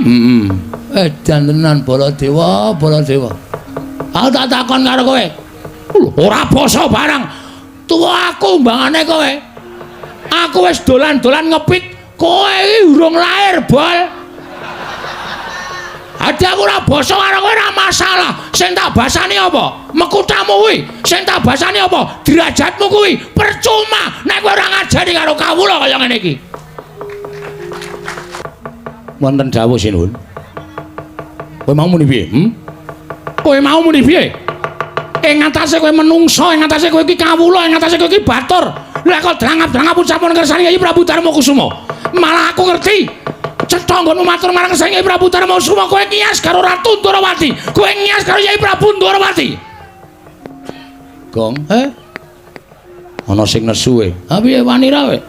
Heeh. Edan tenan Baladewa, Baladewa. Aku tak takon karo kowe. Lho, ora basa barang. Tuwa aku mbangane kowe. Aku wis dolan-dolan ngepit, kowe iki urung lahir, Bol. Adi aku ora basa karo kowe ora masalah. Sing tak basani apa? Mekutamu kuwi. Sing tak basani apa? Derajatmu kuwi. Percuma nek kowe ora ngajari karo kawula kaya ngene iki. Wonten dawuh sinuwun. Kowe mau muni piye? Hm? Kowe mau muni piye? Ing ngatasé kowe menungsa, ing ngatasé kowe iki kawula, ing ngatasé kowe iki batur. Lah kok drangap-drangap ucapon kersane Kyai Prabu Darma Kusuma. Malah aku ngerti. Cetha nggonmu matur marang kersane Kyai Prabu Darma Kusuma, kowe ngias karo Ratu Ndorowati. Kowe ngias karo Kyai Prabu Ndorowati. Gong, eh? Ana sing nesu e. Ha piye wani ra kowe?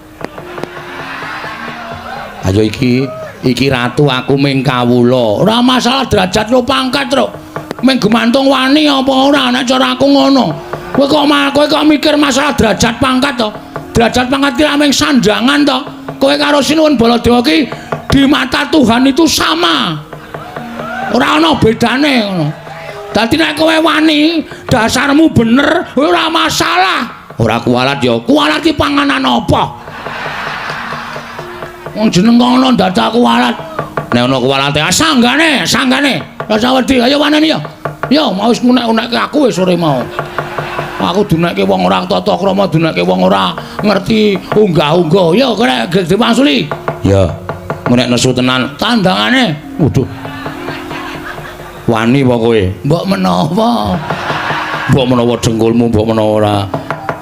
Ayo iki ratu aku ming kawula. Ora masalah derajat lo pangkat, Truk. Ming gumantung wani apa ora nek cara aku ngono. Kowe kok mikir masalah derajat pangkat to? Derajat pangkat ki ming sandangan to. Kowe karo Sinuwun Baladewa ki di mata Tuhan itu sama. Ora ana bedane ngono. Dadi nek kowe wani, dasarmu bener, ora masalah. Ora kualat ya. Kualat ki panganan apa? Wong jeneng kok ngono dadak kualat. Nek ana kualate, ah sanggane, sanggane. Rasa wedi, ayo waneni ya. Ya, mau wis ngunek-unekke aku wis sore mau. Aku dunekke wong ora tata krama, dunekke wong ora ngerti unggah-ungguh. Ya, kowe diwangsuli. Ya. Nek nesu tenan, tandangane. Waduh. Wani apa kowe? Mbok menawa. Mbok menawa dengkulmu, mbok menawa ora.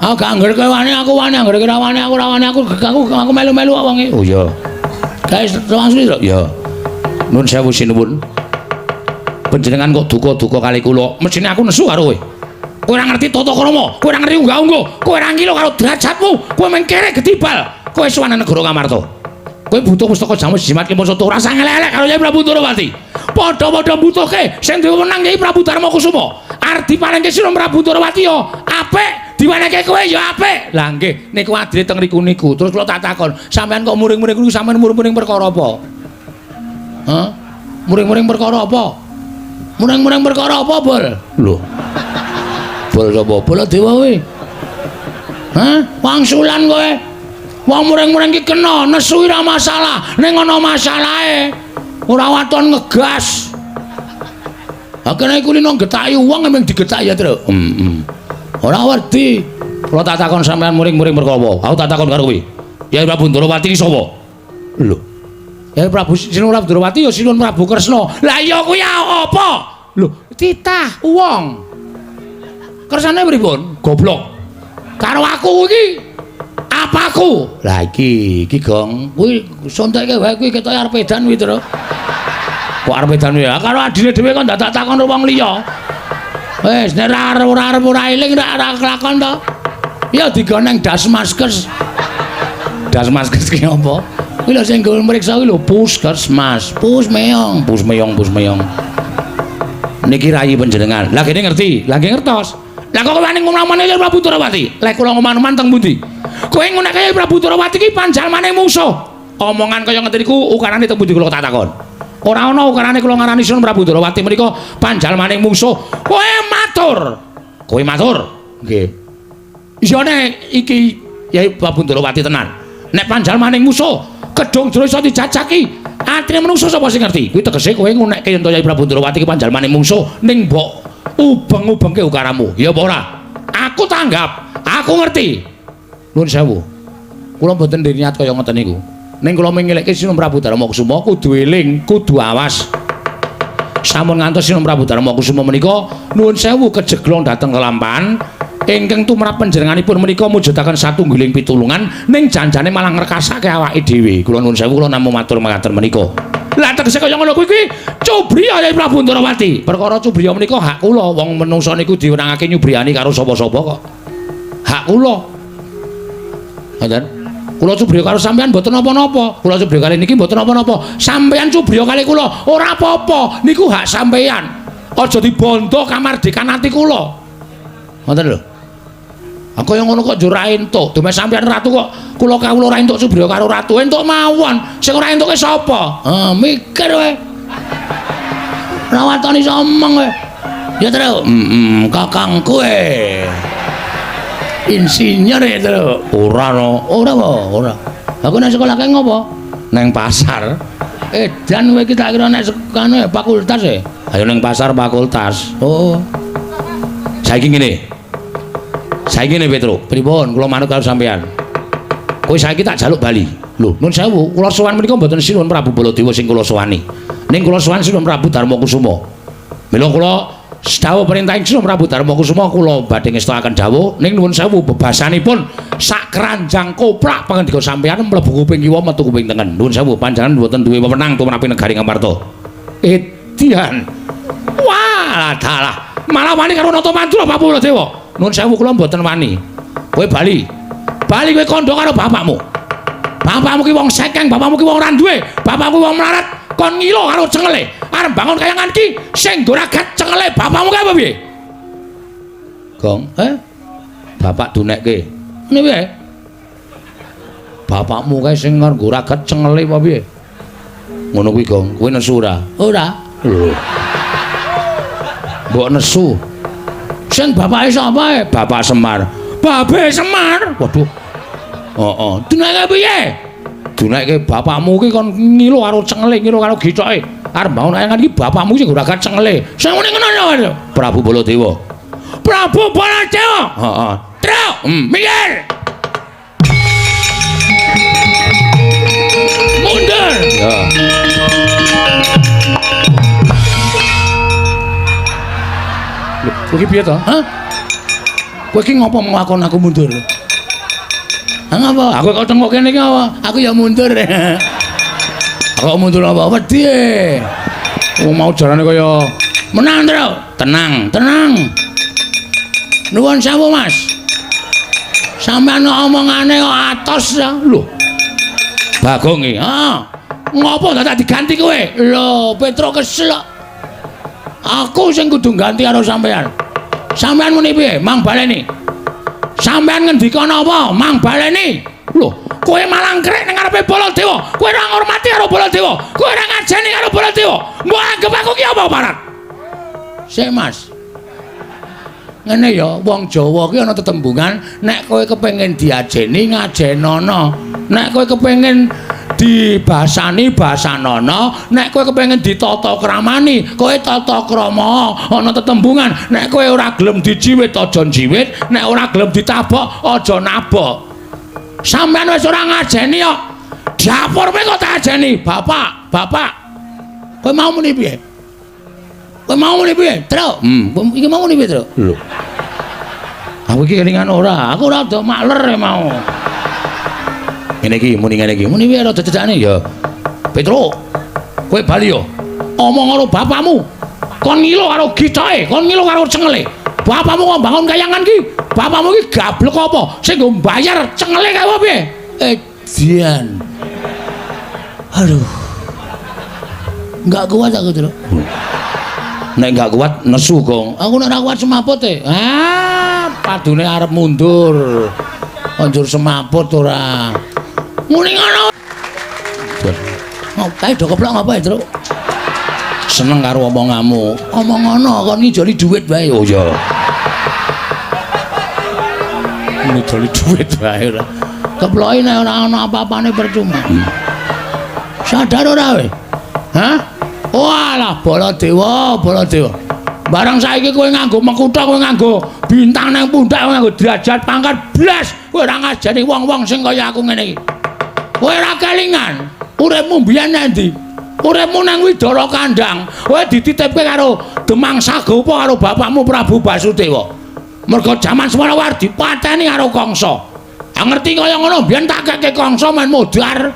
Aku gak angger kowe wani, aku wani, angger kowe ora wani, aku ora wani, aku melu-melu kok wonge. Oh iya. Guys, wangsuli to? Ya. Nun sewu sinuwun. Panjenengan kok duka-duka kali kula. Mesthine aku nesu karo kowe. Kowe ora ngerti tata krama, kowe ora ngerti unggah-ungguh, kowe ora ngilo karo derajatmu, kowe mung kere gedibal. Kowe sowan nang negara Ngamarta. Kowe butuh pustaka jamus jimat kempa soto ora usah ngelek-elek karo Kyai Prabu Ndorowati. Padha-padha mbutuhke sing duwe wenang Kyai Prabu Darma Kusuma. Arep diparingke sira Prabu Ndorowati ya apik, diwenehke kowe ya apik. Lah nggih, niku adile teng riku niku. Terus kula tak takon, sampean kok muring-muring niku sampean muring-muring perkara apa? Hah? Muring-muring perkara apa? Muring-muring perkara apa, Bol? Lho. Bol sapa? Baladewa kowe. Hah? Wangsulan kowe. Wong muring-muring ki kena, nesu ora masalah, ning ana masalahe. Ora waton ngegas. Ha kene iku lino getaki wong emang digetaki ya, Truk. Heeh. Ora wedi. Kula tak takon sampean muring-muring perkara apa? Aku tak takon karo kowe. Kyai Prabu Ndorowati ki sapa? Lho. Kyai Prabu Sinuwun Prabu Ndorowati ya Sinuwun Prabu Kresna. Lah iya kuwi apa? Lho, titah wong. Kersane pripun? Goblok. Karo aku iki apaku? Lah iki Gong, kuwi sontekke wae kuwi ketoke arep edan kuwi, Truk. Kok arep edan ya? Karo adine dhewe kok dadak takon wong liya. Wis nek ora arep ora eling ora kelakon to. Ya digoneng Dasmaskes. Dasmaskes ki apa? Kuwi lho sing nggo mriksa kuwi lho Puskesmas. Pus meong, pus meong, pus meong. Niki rayi panjenengan. Lah kene ngerti, lah nggih ngertos. Lah kok wani ngomong-ngomong ya Prabu Ndorowati? Lek kula ngomong-ngomong teng pundi? Kowe ngunekke Prabu Ndorowati ki panjalmane mungsuh. Omongan kaya ngeten niku ukarane teng pundi kula tak takon. Ora ana ukarane kula ngarani Sun Prabu Ndorowati menika panjalmane mungsuh. Kowe matur. Kowe matur. Nggih. Iya nek iki Yai Prabu Ndorowati tenan. Nek panjalmane mungsuh, kedung jero iso dijajaki. Atine menungso sapa sing ngerti? Kuwi tegese kowe ngunekke yen to Yai Prabu Ndorowati ki panjalmane mungsuh ning mbok ubeng-ubengke ukaramu. Ya apa ora? Aku tanggap, aku ngerti. Nuwun sewu. Kula mboten niat kaya ngoten niku. Ning kula mengelekke Sinuwun Prabu Darma Kusuma kudu eling, kudu awas. Sampun ngantos Sinuwun Prabu Darma Kusuma menika nuwun sewu kejeglong dhateng kelampahan ingkang tumrap panjenenganipun menika mujudaken satunggiling pitulungan ning janjane malah ngrekasake awake dhewe. Kula nuwun sewu kula namung matur mekaten menika. Lah tegese kaya ngono kuwi kuwi cubriya Yai Prabu Ndorowati. Perkara cubriya menika hak kula, wong menungsa niku diwenangake nyubriyani karo sapa-sapa kok. Hak kula. Ngoten. Kula cubriya karo sampean mboten napa-napa. Kula cubriya kali niki mboten napa-napa. Sampean cubriya kali kula ora apa-apa. Niku hak sampean. Aja dibondo kamardikan ati kula. Ngoten lho. Aku yang ngono kok njur ora entuk. Dume sampean ratu kok kula kawula ora entuk cubriya karo ratu. Entuk mawon. Sing ora entuke sapa? Ha, mikir kowe. Ora waton iso omong kowe. Ya, Tru. Heeh, kakangku e. Insinyur ya, Tru. Ora no. Ora apa? Ora. Aku nang sekolah kae ngopo? Neng pasar. Edan kowe iki tak kira nek kanu fakultas e. Ayo neng pasar fakultas. Oh. Saiki ngene. Saiki ngene, Petro. Pripun? Kula manut karo sampean. Kowe saiki tak jaluk bali. Lho, nun sewu, kula sowan menika mboten Sinuwun Prabu Baladewa sing kula sowani. Ning kula sowan Sinuwun Prabu Darmakusuma. Mila kula dawuh perintahing Sinuwun Prabu Darmakusuma kula badhe ngestokaken dawuh ning nuwun sewu bebasanipun sak keranjang koplak pangendika sampean mlebu kuping kiwa metu kuping tengen. Nuwun sewu panjenengan mboten duwe wewenang tumrapi negari Ngamarta. Edian. Wah, dalah. Malah wani karo Nata Mandura Prabu Baladewa. Nuwun sewu kula mboten wani. Kowe bali. Bali kowe kandha karo bapakmu. Bapakmu ki wong sekeng, bapakmu ki wong ora duwe, bapakmu wong melarat, kon ngilo karo cengele. Arep bangun kayangan ki sing nggo ragat cengele bapakmu ki apa piye? Gong, eh? Bapak dunekke. Ngene piye? Bapakmu kae sing nggo ragat cengele apa piye? Ngono kuwi, Gong. Kowe nesu ora? Ora. Lho. Mbok nesu. Sing bapake sapa e? Bapak Semar. Babe Semar. Waduh. Heeh. Dunekke piye? Dunekke bapakmu ki kon ngilo karo cengele, ngilo karo githoke. Arep bangun kayangan iki bapakmu sing ragat cengele. Sing ngene ngono ya. Prabu Baladewa. Prabu Baladewa. Heeh. Truk, minggir. Mundur. Ya. Lho, kowe iki piye to? Hah? Kowe iki ngopo nglakon aku mundur? Ha ngapa? Aku kok tengok kene iki apa? Aku ya mundur. Aku mundur apa? Wedi. Wong mau jarane kaya menang, Tru. Tenang, tenang. Nuwun sewu, Mas. Sampeyan omongane kok atos ya. Lho. Bagong iki. Heeh. Ngopo dadak diganti kowe? Lho, Petro kesel kok. Aku sing kudu ganti karo sampeyan. Sampeyan muni piye? Mang baleni. Sampeyan ngendika napa? Mang baleni. Lho, kowe malah ngkrek ning ngarepe Baladewa. Kowe ora ngurmati karo Baladewa. Kowe ora ngajeni karo Baladewa. Mbok anggep aku ki apa, Parat? Sik, Mas. Ngene ya, wong Jawa ki ana tetembungan nek kowe kepengin diajeni ngajenono. Nek kowe kepengin dibasani basanono, nek kowe kepengin ditata kramani, kowe tata krama. Ana tetembungan, nek kowe ora gelem dijiwit aja njiwit, nek ora gelem ditabok aja nabok. Sampeyan wis ora ngajeni kok. Dapur kowe kok tak ajeni, Bapak, Bapak. Kowe mau muni piye? Kowe mau muni piye? Truk. Iki mau muni piye, Truk? Lho. Aku iki kelingan ora, aku ora do makler mau. Ngene iki muni ngene iki. Muni piye rada cecakne ya. Petro. Kowe bali yo. Omong karo bapakmu. Kon ngilo karo githoke, kon ngilo karo cengele. Bapakmu kok bangun kayangan ki? Bapakmu ki gablek apa? Sing nggo mbayar cengele kae apa piye? Edian. Aduh. Enggak kuat aku, Truk. Nek enggak kuat nesu, Gong. Aku nek ora kuat semaput e. Ah, padune arep mundur. Anjur semaput ora. Muni ngono. Ngopo do keplok ngapa ya, Truk? Seneng karo omonganmu. Omong ngono kon ngijoli dhuwit wae. Oh iya. Ngijoli dhuwit wae ora. Keploki nek ora ana apa-apane percuma. Sadar ora kowe? Hah? Walah Baladewa, Baladewa. Barang saiki kowe nganggo mekutha, kowe nganggo bintang nang pundak, kowe nganggo derajat pangkat blas, kowe ora ngajeni wong-wong sing kaya aku ngene iki. Kowe ora kelingan. Uripmu mbiyen nang ndi? Uripmu nang Widara Kandang. Kowe dititipke karo Demang Sagopa karo bapakmu Prabu Basudewa. Mergo jaman semono kowe arep dipateni karo Kangsa. Ha ngerti kaya ngono mbiyen tak keke Kangsa men modar.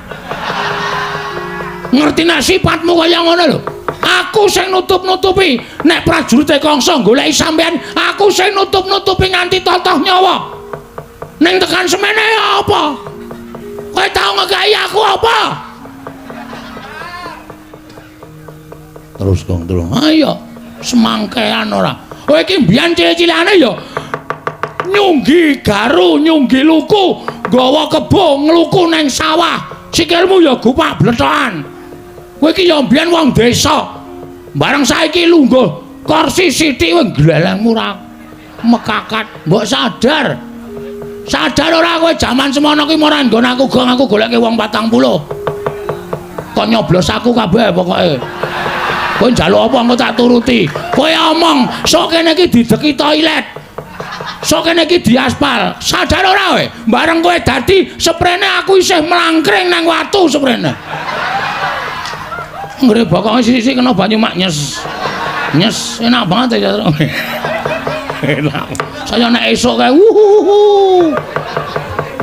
Ngerti nek sifatmu kaya ngono lho. Aku sing nutup-nutupi nek prajurite Kangsa goleki sampean, aku sing nutup-nutupi nganti totoh nyawa. Ning tekan semene apa? Kowe tau ngekeki aku apa? Terus Gong, terus. Ayo, semangkean ora. Kowe iki mbiyen cilik-cilikane ya nyunggi garu, nyunggi luku, nggawa kebo ngluku nang sawah. Sikilmu ya gupak blethokan. Kowe iki ya mbiyen wong desa. Bareng saiki lungguh kursi sithik kowe glelengmu ora mekakat. Mbok sadar. Sadar ora kowe jaman semono ki ora nggon aku gong aku goleke wong 40. Kok nyoblos aku kabeh pokoke. Kowe njaluk apa engko tak turuti. Kowe omong sok kene iki dideki toilet. Sok kene iki diaspal. Sadar ora kowe? Bareng kowe dadi seprene aku isih mlangkring nang watu seprene. Nggre bokonge sisi-sisi kena banyu mak nyes. Nyes enak banget ya. Enak. Saya nek esuk kae wuhuhu.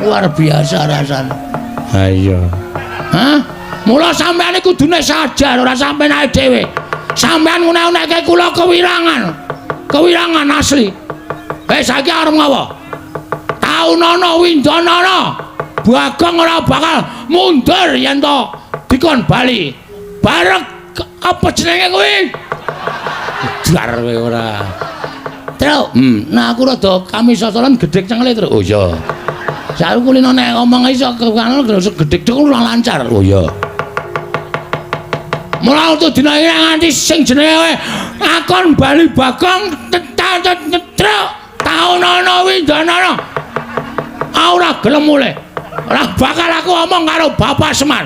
Luar biasa rasane. Ha iya. Hah? Mula sampeyan iki kudune sadar ora sampeyan ae dhewe. Sampeyan ngene-ngene kula kewirangan. Kewirangan asli. Saiki arep ngopo? Taunana windanana. Bagong ora bakal mundur yen to dikon bali. Bareng apa jenenge kuwi? Jar kowe ora. Truk. Nah aku rada kamisosolan gedhek cengele, Truk. Oh iya. Saiki kulino nek ngomong iso kene gedhek dek ora lancar. Oh iya. Mula untuk dina iki nganti sing jenenge akon bali Bagong truk taunana windanana. Ora gelem mulih. Ora bakal aku omong karo Bapak Semar.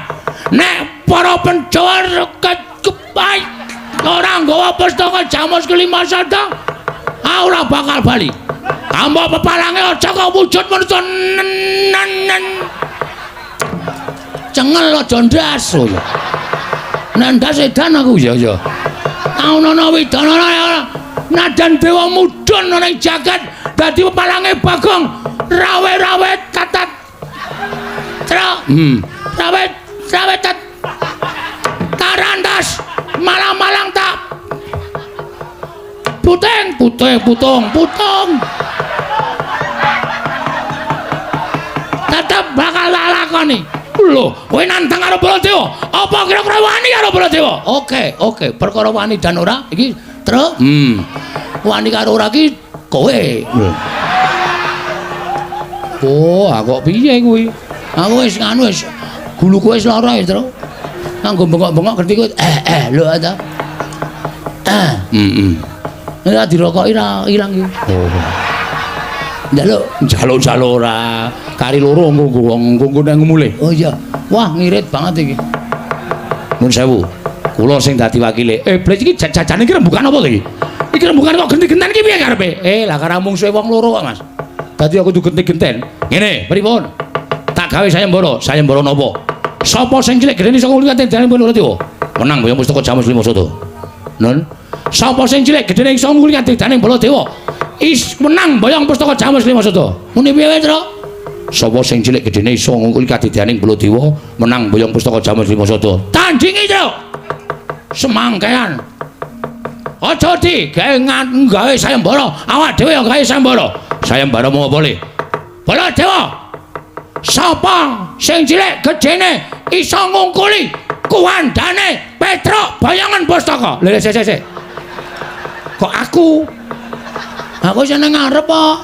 Nek para Pandhawa kepai ora nggawa pustaka Jamus kelima sada, ora bakal bali. Tambah pepalange aja kok wujud manusa nen. Cengel aja ndas. Oh iya. Nek ndas edan aku ya ya. Taunana widanana nadan dewa mudhun ana ing jagat dadi pepalange Bagong rawe-rawe tatat. Truk. Rawe rawe tat tarantas malang-malang tak puting putih putung putung tetep bakal lakoni. Lho, kowe nantang karo Baladewa. Apa kira-kira wani karo Baladewa? Oke, oke, perkara wani dan ora iki truk. Wani karo ora iki kowe. Oh, kok piye kuwi? Aku wis nganu wis guluku wis lara ya, Truk. Nganggo bengok-bengok ngerti kowe. Lho ta. Ora dirokoki ra ilang iki. Oh. Njaluk, njaluk-njaluk ora. Kari loro engko wong engko nang mulih. Oh iya. Wah, ngirit banget iki. Nuwun sewu. Kula sing dadi wakile. Blet iki jajane iki rembukan apa to iki? Iki rembukan kok genti-genten iki piye karepe? Lah karo mungsuhe wong loro kok, Mas. Dadi aku kudu genti-genten. Ngene, pripun? Tak gawe sayembara, sayembara napa? Sapa sing cilik gedene iso ngulih dene Baladewa? Menang boyong pustaka Jamus lima sada. Nun. Sapa sing cilik gedene iso ngulih dene Baladewa? Is menang boyong pustaka Jamus lima sada. Muni piye wae, Truk? Sapa sing cilik gedene iso ngungkuli kadedaning Baladewa menang boyong pustaka Jamus lima sada. Tandingi, Truk. Semangkean. Aja di gawe gawe sayembara, awak dhewe ya gawe sayembara. Sayembara mau apa le? Baladewa. Sapa sing cilik gedene iso ngungkuli kuwandane Petruk boyongan pustaka. Lha sik sik sik. Kok aku? Aku seneng ngarep kok.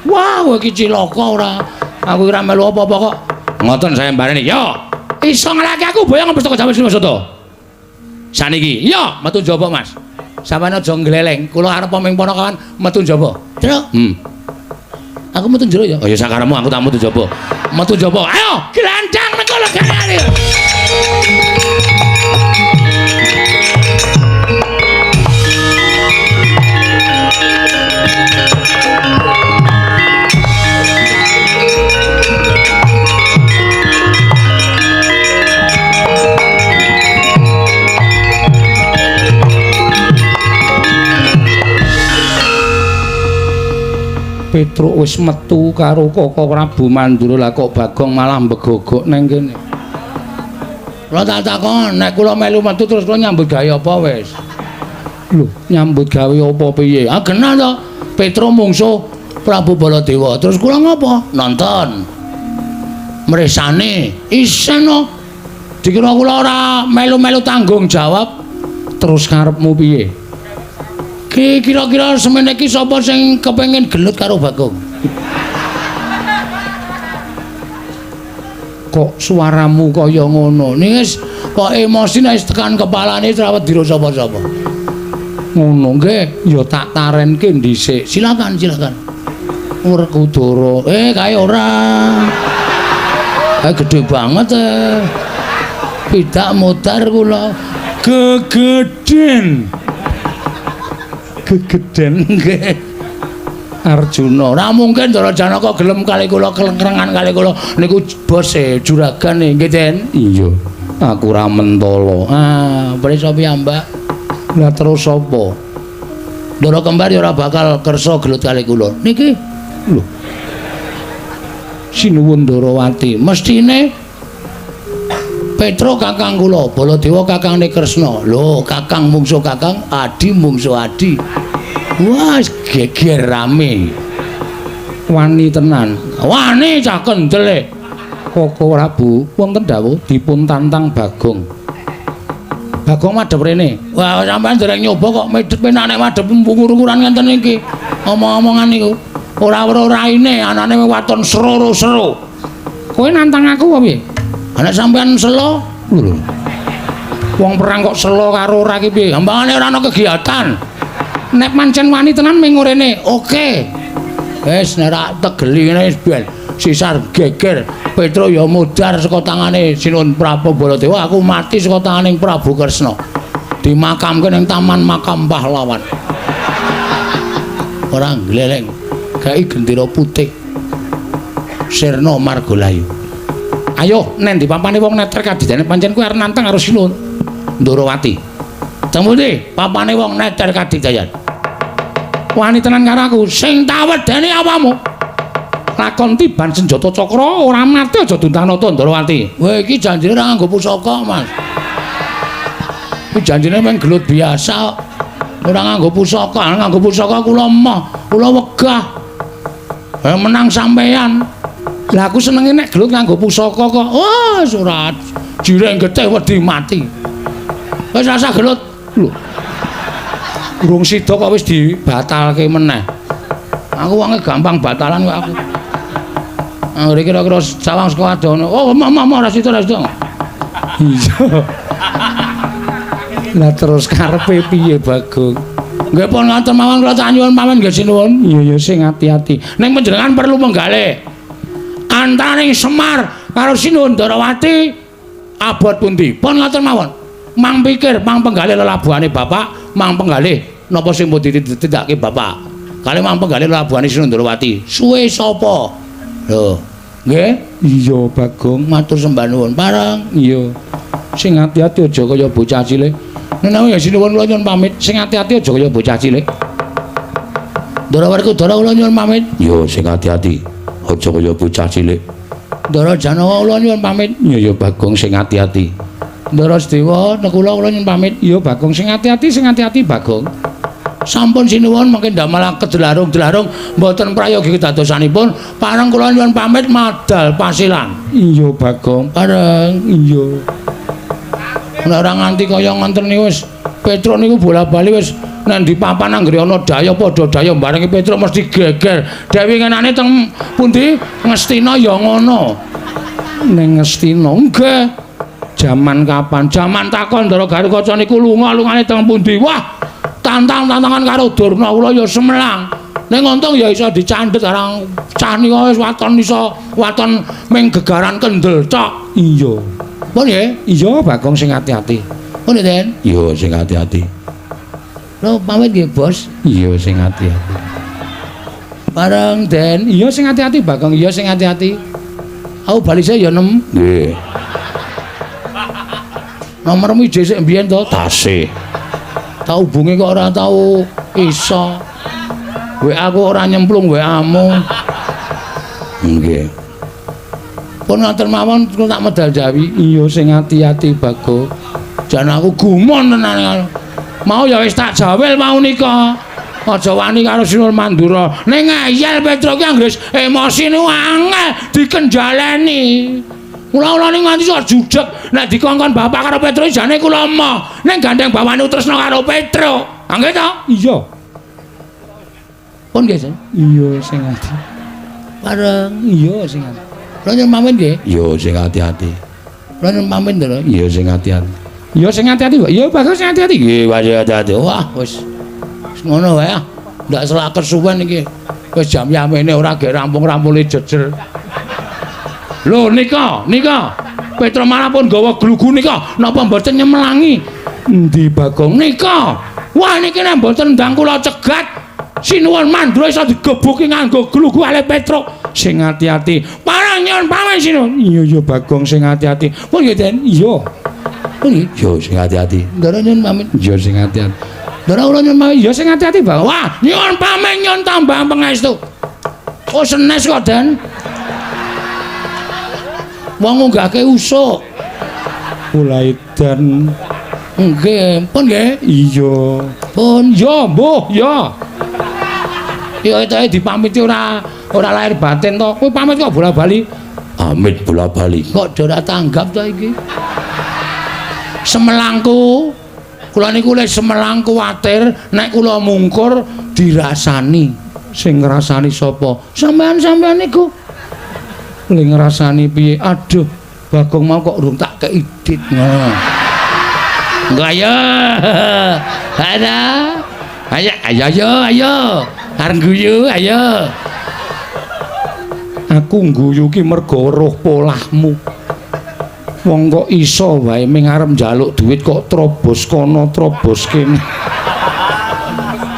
Wah, kowe iki cilaka ora. Aku ora melu apa-apa kok. Ngoten sayembarane. Yo, iso nglaki aku boyongan pustaka Jamus lima sada. Saniki, yo metu njaba, Mas. Sampeyan aja ngleleng. Kula arep ming ponokawan metu njaba. Truk. Aku metu njero ya. Oh ya sakaremu aku tak metu njaba. Metu njaba. Ayo, glandang mengko legane. Petruk wis metu karo Koko Prabu Mandura, lah kok Bagong malah mbegogok nang kene. Kula tak takon, nek kula melu metu terus kula nyambut gawe apa wis? Lho, nyambut gawe apa piye? Ah genah to, Petruk mungsuh Prabu Baladewa. Terus kula ngopo? Nonton. Mresane isen no. Dikira kula ora melu-melu tanggung jawab. Terus karepmu piye? Ki kira-kira semene iki sapa sing kepengin gelut karo Bagong? Kok suaramu kaya ngono? Ning wis Kok emosi nek tekan kepalane ora wedi sapa-sapa. Ngono nggih, ya tak tarenke dhisik. Silakan, silakan. Werkudara. Kae ora. Kae gedhe banget. Pidak modar kula. Gegeden. Gegeden nggih. Arjuna. Ora mungkin Ndara Janaka gelem kali kula kelengkrengan kali kula niku bose juragane nggih, Den. Iya. Aku ora mentala. Ah, prisa piyambak. Lah terus sapa? Ndara kembar ya ora bakal kersa gelut kali kula. Niki lho. Sinuwun Ndarawati, mestine Petro kakang kula, Baladewa kakangne Kresna. Lho, kakang mungsuh kakang, adi mungsuh adi. Wah, geger rame. Wani tenan. Wani cah kendele. Koko Prabu, wonten dawuh dipun tantang Bagong. Bagong madhep rene. Wah, sampean dereng nyoba kok medhep penak nek madhep ngukur-ukuran ngenten iki. Omong-omongan niku ora weruh raine, anane waton sero-sero. Kowe nantang aku apa piye? Nek sampean selo, lho. Wong perang kok selo karo ora ki piye? Gampangane ora ana kegiatan. Nek pancen wani tenan ming rene. Oke. Wis nek ra tegeli ngene wis ben sisar geger. Petro ya mudhar saka tangane Sinuwun Prabu Baladewa, aku mati saka tangane Prabu Kresna. Dimakamke ning Taman Makam Pahlawan. Ora gleleng. Gawe gendera putih. Sirna Margalayu. Ayo nen di papane wong neter kadidane pancen kuwi arep nantang karo Sinuwun Ndarawati. Teng pundi papane wong neter kadidayan? Wani tenan karo aku, sing tak wedeni awamu. Lakon tiban senjata cakra ora mati aja duntanata Ndarawati. Wah iki janjine ora nganggo pusaka, Mas. Iki janjine mung gelut biasa. Ora nganggo pusaka, nganggo pusaka kula emoh, kula wegah. Menang sampean. Lah aku senenge nek gelut nganggo pusaka kok. Wah, ora jireng getih wedi mati. Wis rasa gelut. Lho. Urung sida kok wis dibatalke meneh. Aku wonge gampang batalan kok aku. Anggere kira-kira sawang saka adono. Oh, mama ora sida, ora sida. Iya. Lah terus karepe piye, Bagong? Nggih pun ngaten mawon kula tak nyuwun pamit nggih sinuwun. Iya ya sing ati-ati. Ning panjenengan perlu menggalih. Antaraning Semar karo Sinuwun Ndarawati abot pundi? Pun ngaten mawon. Mang pikir, mang penggalih lelabuhane bapak, mang penggalih napa sing pun ditindakake bapak. Kali mang penggalih lelabuhane Sinuwun Ndarawati. Suwe sapa? Lho, nggih? Iya, Bagong, matur sembah nuwun. Pareng. Iya. Sing ati-ati aja kaya bocah cilik. Menawi ya sinuwun kula nyuwun pamit. Sing ati-ati aja kaya bocah cilik. Ndara Werkudara kula nyuwun pamit. Iya, sing ati-ati aja kaya bocah cilik. Ndara Janawa kula nyuwun pamit. Iya ya Bagong sing ati-ati. Ndara Sedewa nekula kula nyuwun pamit. Iya Bagong sing ati-ati, sing ati-ati Bagong. Sampun sinuwun mangke ndamel kedelarung-delarung mboten prayogi kedadosanipun. Pareng kula nyuwun pamit madal pasilan. Iya Bagong. Pareng. Iya. Nek ora nganti kaya ngoten niku wis Petro niku bola-bali wis nang ndi papan anggere ana daya padha daya barengi Petro mesti geger. Dewi ngenane teng pundi Ngastina ya ngono. Ning Ngastina nggih. Jaman kapan? Jaman takon Ndara Garukaca niku lunga-lungane teng pundi? Wah, tantang-tantangan karo Durna kula ya semelang. Ning untung ya iso dicandhet arang cah nika wis waton iso waton ming gegaran kendel tok. Iya. Pun nggih? Iya, Bagong sing ati-ati. Pun Den? Iya, sing ati-ati. Lho, pamit nggih, Bos. Iya, sing ati-ati. Bareng, Den. Iya, sing ati-ati, Bagong. Iya, sing ati-ati. Aku bali saya ya nem. Nggih. Nomormu ije sik mbiyen to? Tasih. Tau hubungi kok ora tau iso. WA aku ora nyemplung WA-mu. Nggih. Pun ngaten mawon kula tak medal jawi. Iya sing ati-ati Bagong. Jan aku gumun tenan. Mau ya wis tak jawel mau nika. Aja wani karo Sinuwun Mandura. Ning ngeyel Petro ki anggere emosi niku angel dikenjaleni. Mula-mula ning nganti sok judeg nek dikongkon bapak karo Petro jane kula emoh. Ning gandeng bawane tresna karo Petro. Nggih to? Iya. Pun nggih, Sen. Iya sing ati. Bareng. Iya sing ati. Kula nyuwun pamit nggih. Iya sing ati-ati. Kula nyuwun pamit, Ndara. Iya sing ati-ati. Iya sing ati-ati, Pak. Iya bagus sing ati-ati. Nggih, ati-ati. Wah, wis. Wis ngono wae ah. Ndak selak kesuwen iki. Wis jam yamene ora gek rampung-rampule jejer. Lho nika, nika. Petra malah pun gawa glugu nika. Napa mboten nyemelangi? Endi Bagong nika? Wah niki nek mboten ndang kula cegat. Sinuwun Mandura iso digebuki nganggo glugu ale Petruk. Sing ati-ati. Parang nyuwun pamit sinuwun. Iya iya Bagong sing ati-ati. Pun nggih Den. Iya. Pun nggih. Iya sing ati-ati. Ndara nyuwun pamit. Iya sing ati-ati. Ndara kula nyuwun pamit. Iya sing ati-ati Bagong. Wah, nyuwun pamit nyuwun tambah pangestu. Oh senes kok Den. Wong ngunggahke usuk. Mulai dan nggih, pun nggih. Iya. Pun ya, mbuh, ya. Ya etoke dipamiti ora ora lahir batin to. Kowe pamit kok bola-bali. Amit bola-bali. Kok ora tanggap to iki? Semelangku. Kula niku le semelang kuwatir nek kula mungkur dirasani. Sing ngrasani sapa? Sampean-sampean niku. Le ngrasani piye? Aduh, Bagong mau kok urung tak kei dit ngono. Enggak ayo. Ada. Ayo ayo ayo ayo. Arep guyu ayo. Aku ngguyu ki mergo weruh polahmu. Wong kok iso wae ming arep njaluk duit kok trobos kono trobos kene.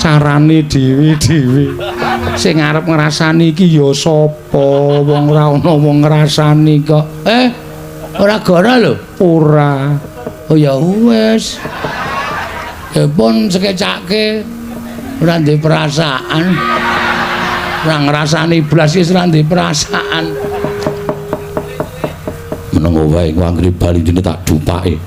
Carane dhewe-dhewe. Sing arep ngrasani iki ya sapa? Wong ora ana wong ngrasani kok. Ora goro lho. Ora. Oh ya wis. Ya pun sekecake ora ndek perasaan. Ora ngrasani blas wis ora ndek perasaan. Menengo wae ku anggere bali dene tak dupake.